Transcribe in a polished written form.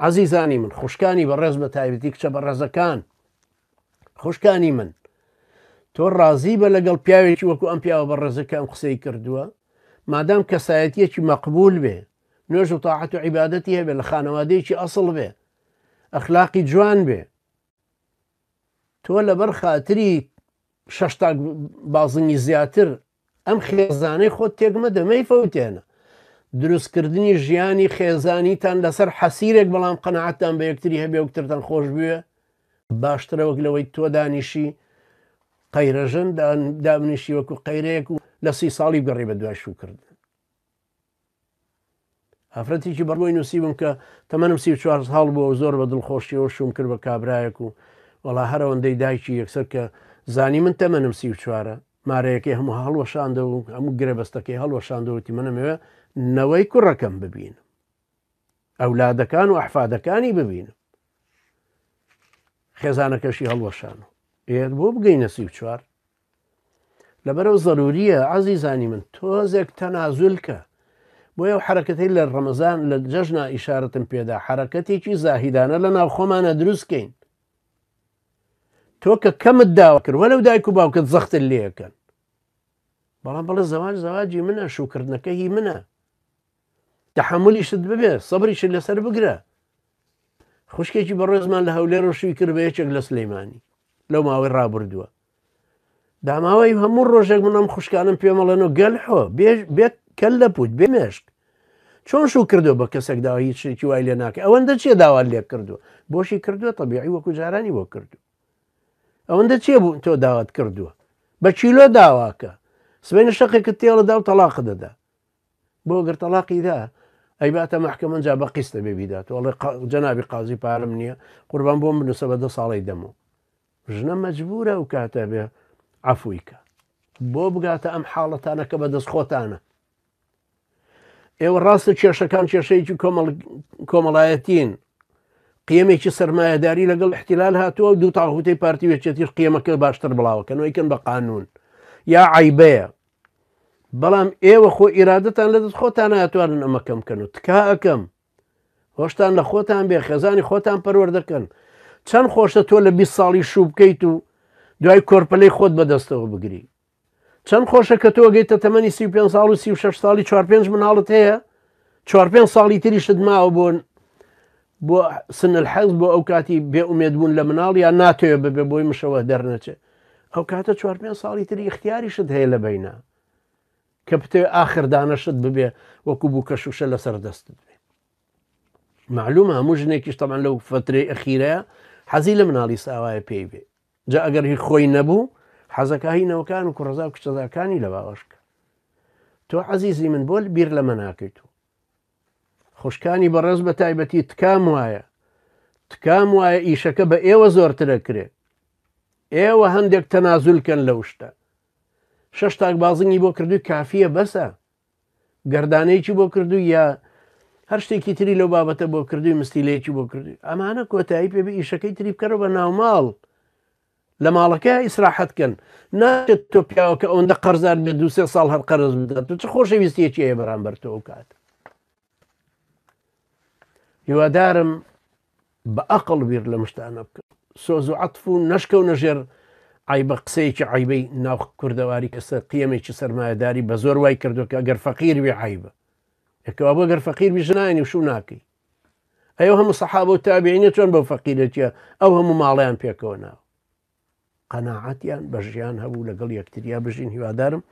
عەزیزانی من، خوشکانی بەڕێز بە تایبەتی کچە بەڕێزەکان، خوشکانی من، تۆ ڕازی بە لەگەڵ پیاوێکی وەکو ئەم پیاوە بەڕێزە کە ئەم قسەی کردووە، مادام کەسایەتیەکی مەقبول بێ، نوێژ و تاعەت و عیبادەتی هەبێ، لە خانەوادەیەکی ئەسڵ بێ، ئەخلاقی جوان بێ، تۆ لەبەر خاتری شەشتاک بازنگی زیاتر ئەم خێزانەی خۆت تێک مەدە مەیفەوتێنە. دروستکردنی ژیانی خێزانیتان لەسەر حەسیرێک بەڵام قەناعەتتان بە یەکتری هەبێ وکترتان خۆش بوێ باشترە وەک لەوەی تۆ دانیشی قەیرەژن دابنیشی وەکو قەیرەیەک و لە سی ساڵی بگەڕی بە دوای شووکردن. ئافرەتێکی بەڕۆی نووسیبووم کە تەمەنم 34 ساڵ بووە و زۆر بە دڵخۆشیەوە شووم کرد بە کابرایەک و وەڵا هەر ئەوەندەی دایکی یەکسەر کە زانی من تەمەنم 34ە مارەیەکەی هەموو هەڵوەشاندەوە و هەموو گرێبەستەکەی هەڵوەشاندەوە وتی من ئەمەوێ نەوەی کوڕەکەم ببینم ئەولادەکان و ئەحفادەکانی ببینم خێزانەکەشی هەڵوەشان ئێ بۆ بگەینە 34 لەبەرئەو زەروریە عەزیزانی من تۆزێک تەنازول کە. بۆیە ئەو حەرەکەتەی لە ڕەمەزان لە جەژنا ئیشارەتم پێدا حەرەکەتێکی زاهیدانە لە ناو خۆمانە دروست کەین. تۆ کە کەمت داوا کرد وەلەو دایک و باوکت زەختت لێکەن بەڵام بەڵێ زەواج زەواجی منە شوکردنەکە هی منە تەحەمولیشت ببێ سەبریشت لەسەر بگرە خوشکێکی بەڕێزمان لە هەولێر و شووی کرد بە یەکێک لە سلەیمانی لەو ماوەی ڕابردووە داماوەی هەموو ڕۆژێک من ئەم خوشکانم پێمەڵێن و گەلحۆ بێ کەل لە پوت بێ مێشک چۆن شوو کردو بە کەسێک داوا هیچ شتێکی وای لێ ناکە ئەوەندە چیە داوات لێ کردو بۆشی کردووە طبیعی وەکو جارانی بۆ کردو ئەوەندە چیە بوو تۆ داوات کردووە بە کیلۆ داواکە سبەینە شەقێکت تێڵەدا و تەلاقت دەدا بۆ گەر تەڵاقی دا ئەیباتە مەحکەمە جا بە قیستە بێ بیدات ئەڵێ جەنابی قازی پارەم نییە قوربان بۆم بنووسە بە دە ساڵی دەمەوە ژنە مەجبورە ئەو کاتە بێ عەفوی کە بۆ بگاتە ئەم حاڵەتانە کە بەدەست خۆتانە ئێوە ڕاستە کێشەکان کێشەیەکی کۆمەڵایەتین قیەمێکی سەرمایەداری لەگەڵ احتیلال هاتووە و دوو تاغوتەی پارتی وێچێتیش قیەمەکە باشتر بڵاوەکەنەوەی کەن بە قانون یا عیبەیە بەڵام ئێوە خۆ ئیرادەتان لە دەست خۆتان ناتوانن ئەمە کەم بکەن و تکا ئەکەم هۆشتان لە خۆتان بێ خێزانی خۆتان پەروەردەکەن چەند خۆشە تۆ لە 20 ساڵی شوو بکەیت و دوای کۆرپەلەی خۆت بەدەستەوە بگری چەند خۆشە کە تۆ گەیتە تەمەنی 35 ساڵ و 36 ساڵی 4 5 مناڵت هەیە 4 5 ساڵی تریشت ماوە بۆ بۆ سن الحەز بۆ ئەو کاتی بێ ئومێد بوون لە مناڵ یان ناتەوێ ببێ بۆی مشەوە دەرنەچێ ئەو کاتە چوار پێنج ساڵی تری ئیختیاریشت هەیە لە بەینا کە بتەوێ ئاخر دانەشت ببێ وەکو بووکە شوشە لەسەر دەستت بێ معلومە هەموو ژنێکیش تەمان لەو فترەی ئەخیرەیە حەزی لە مناڵی ساوایە پێی بێ جا ئەگەر هی خۆی نەبوو حەزەکە هی نەوەکان و کوڕەزا و کچەزاکانی لە باوەشکە تۆ عەزیزی من بۆ بیر لەمە ناکەیت و خوشکانی بەڕێز بە تایبەتی تکام وایە تکام وایە ئیشەکە بە ئێوە زۆرترە کرێ ئێوە هەندێک تەنازول کەن لەو شتە شەش تاک بازنگی بۆ کردووی کافیە بەسە گردانەیەکی بۆ کردووی یا هەر شتێکی تری لەو بابەتە بۆ کردووی مستیلەیەکی بۆ کردووی ئەمانە کۆتایی پێ بە ئیشەکەی تری بکەرەوە بە ناوماڵ لە ماڵەکە ئیسراحەت کەن ناچێت تۆ پیاوەکە ئەوەندە قەرزار بێت دوو سێ ساڵ هەر قەرز بدات تۆ چ خۆشەویستیەکی هەیە بەرامبەر تۆ ئەو کات هیوادارم بە ئەقڵ بیر لە مشتانە بکەن سۆز و عەتف و نەشکەونە ژێر عیبە قسەیەکی عیبەی ناو کوردەواری کەسە قیەمێکی سەرمایەداری بە زۆر وای کردو کە ئەگەر فەقیر بێ عیبە یەکەوە بۆ گەر فەقیر بی ژنانی و شوو ناکەی ئەو هەموو سەحابە و تابعینە چۆن بەو فەقیرەتیە ئەو هەموو ماڵیان پێکەوە ناوە قەناعەتیان بە ژیان هەبوو لەگەڵ یەکتریا بژین هیوادارم.